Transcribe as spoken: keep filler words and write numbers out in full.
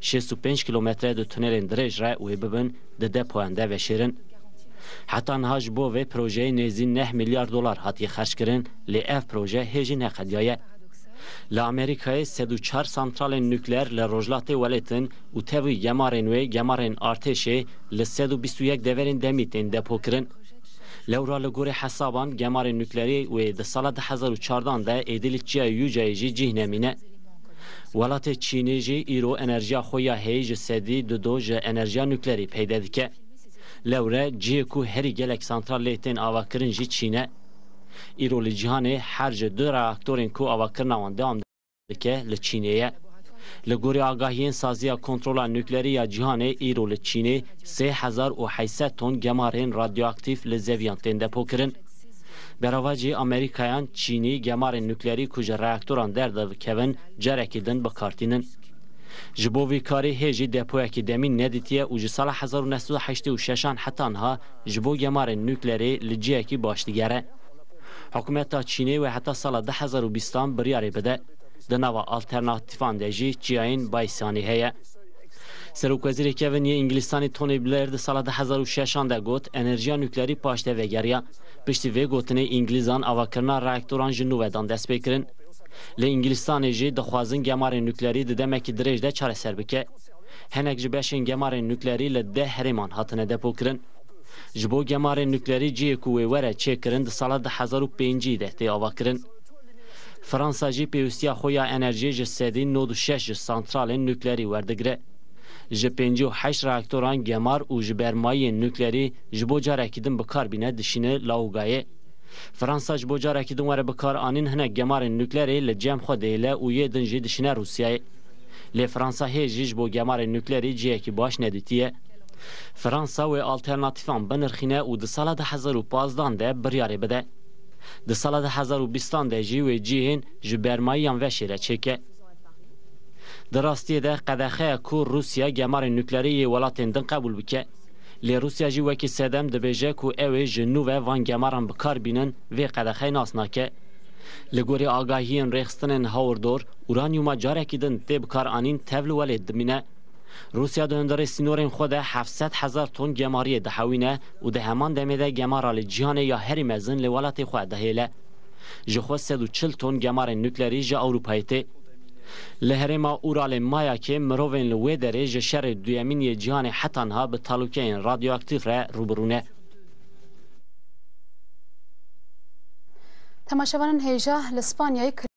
şêst û pênc kîlometre di tunelên dirêj re wê bibin di depoyan de veşêrin. Heta niha ji bo vê projeyê nêzî neh milyar dolar hatiye xerckirin, lê ev proje hê jî neqediyaye. Li Amerîkayê sed û çar santralên nukleer li rojhilatê welêtin û tevî gemarên wê gemarên artêşê li sed û bîst û yek deverên demî tên depokirin. Lewra li gorî hesaban gemarên nukleerî wê di sala du hezar û çardan de êdî li çiyayê Yûcayê jî cih nemîne. Welatê Çînê jî îro enerjiya xwe ya heyî ji sedî du do ji enerjiya nukleerî peyde dike. Lewre cihê ku herî gelek santral lê tên avakirin jî Çîn e. Îro li cîhanê her ji du reaktorên ku avakirina wan dewam dike li Çînê ye. Li gorî agahiyên saziya kontrola nukleerî ya cîhanê, îro li Çînê sê hezar û heyt sed ton gemarên radyoaktîf li zeviyan tên depokirin. Berava jî Amerîkayan Çînî gemarên nukleerî ku ji reaktoran derdikevin carekî din bi kar tînin. Ji bo vî karî hê jî depoyekî demîn nedîtiye û ji sala hezar û neh sed û heştê û şeşan heta niha ji bo gemarên nukleerê li cihekî baş digere. Hikûmeta Çînê wê heta sala du hezar û bîstan biryarê bide. Di nava alternatîfan de jî çiyayên Baysanî heye. Serokwezîrê kevin yê Îngilîstanê Tony Blair di sala du hezar û şeşan de got, enerjiya nukleerî paşde vegeriya. Piştî vê gotinê Îngilîzan avakirina reaktoran ji nû ve dan dest pê kirin. Lê Îngilîstanê jî dixwazin gemarên nukleerî di demekî dirêj de çareser bike. Hinek ji beşên gemarên nukleerî li deh herêman hatine depokirin. Ji bo gemarên nukleerî cihê ku wê were çêkirin di sala du hezar û pêncî de tê avakirin. Fransa jî pêwîstiya xwe ya enerjiyê ji sedî nod û şeş ji santralên nukleerî werdigire. Ji pêncî û heşt reaktoran gemar û ji bermayiyên nukleerî ji bo carekî din bi kar bîne dişîne Laûgayê. Fransa ji bo carekî din were bi kar anîn hinek gemarên nukleerê li cem xwe dihêle û yê din jî dişîne Rûsyayê. Lê Fransa hê jî ji bo gemarên nukleerî cihekî baş nedîtiye. Fransa wê alternatîfan binirxîne û di sala du hezar û pazdan de biryarê bide. Di sala du hezar û bîstan de jî wê cihên ji bermayiyan veşêre çêke. Di rastiyê de qedexe ye ku Rûsya gemarên nukleerî yê welatên din qebûl bike. Lê Rûsya jî wekî sedem dibêje ku ew ê ji nû ve van gemaran bi kar bînin, vê qedexeyê nas nake. Li gorî agahiyên rêxistinên hawirdor, uranyuma carekî din tê bi kar anîn tev li welêt dimîne. Rûsya di hundirê sînorên xwe de heft sed hezar ton gemariyê dihewîne û di heman demê de gemara li cîhanê ya herî mezin li welatê xwe dihêle. Ji xwe sed û çil ton gemarên nukleerî ji Ewropayê tê. Li herêma Uralê Mayakê mirovên li wê derê ji şerê duyemîn yê cîhanê heta niha bi talûkeyên radyoaktîf re rûbirû ne. Temaşevanên hêja, li Spanyayê